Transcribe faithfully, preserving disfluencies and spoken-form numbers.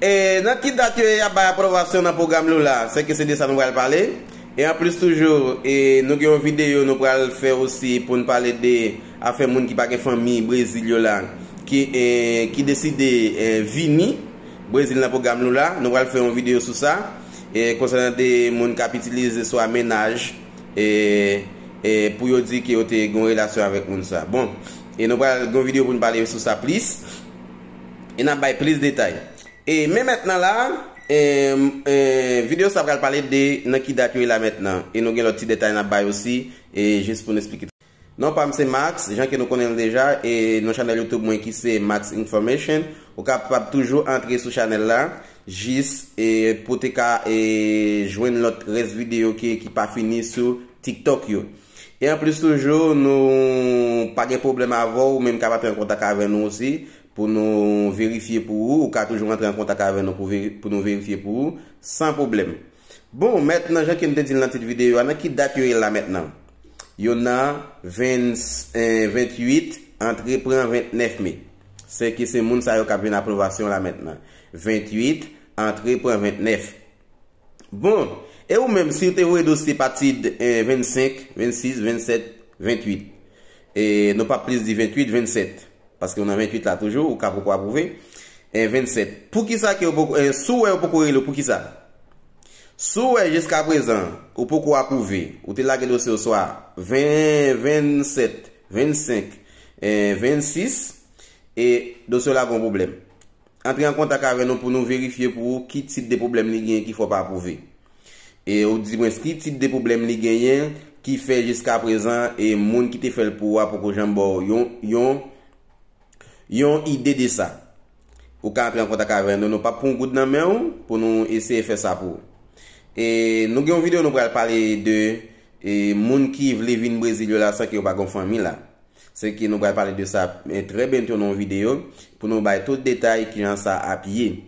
E nan ki dat yo y ap bay apwobasyon nan pwogram Lula? Sèke se de sa nou pral pale. E anplis toujou, e nou gen yon videyo nou pral fè osi pou n pale de afè moun ki pa gen fanmi Brezil yo la, ki, e, ki deside, e, vini Brezil nan pwogram Lula. Nou pral fè yon videyo sou sa. E konsènan de moun k ap itilize swa mennaj, e, e pou yo di ke yo te gen yon relasyon avèk moun sa. Bon, e nou pral gen yon videyo pou n pale sou sa plis. E n ap bay plis detay. E men mentnan la, e, e, videyo sa pral pale de nan ki dat yo ye la mentnan. E nou gen lòt ti detay n ap bay osi, e jis pou n eksplike. Non pa m se Max, jan ke nou konnen l deja, e nan chanèl YouTube mwen ki se Max Information. Ou kapab toujou antre sou chanèl la, jis, e pou te ka, e jwenn lòt rès videyo ki, ki pa fini sou TikTok yo. E anplis toujou, nou pa gen pwoblèm avè w, ou menm ka antre an kontak avè nou osi, pou nou verifye pou ou. Ou ka toujou antre an kontak avè nou pou veri-, pou nou verifye pou ou, san pwoblèm. Bon, mentnan, jan ke m te di l nan tit videyo a, nan ki dat yo ye la mentnan? Yo nan ven, eh, venntuit, antre pran ventnèf me. Sèke se moun sa yo k ap jwenn apwobasyon la mentnan. Venntuit, antre pran ventnèf. Bon, e ou menm, si w te voye dosye pati de, eh, vennsenk, vennsis, vennsèt, venntuit. E nou p ap plis di venntuit, vennsèt. Paske w nan venntuit la toujou, ou ka poko apwouve. E vennsèt. Poukisa ke w poko, eh, si w wè yo poko rele w, poukisa? Si w wè jiska prezan, ou poko apwouve, ou te lage dosye w swa ven, vennsèt, vennsenk, eh, vennsis, e dosye w la gen yon pwoblèm. Antre an kontak avè nou pou nou verifye pou ou ki tip de pwoblèm li genyen ki fè w pa apwouve. E ou di mwen ki tip de pwoblèm li genyen ki fè jiska prezan e moun ki te fè l pou ou a poko janm ba w yon, yon, yon ide de sa. Ou ka antre an kontak avè nou, nou p ap pran yon goud nan men w pou nou eseye fè sa pou ou. E nou gen yon videyo nou pral pale de, e, moun ki vle vin Brezil yo la san ke yo pa gen fanmi la. Se ke nou pral pale de sa, eh, trè byento nan yon videyo pou nou bay tout detay kijan sa ap ye.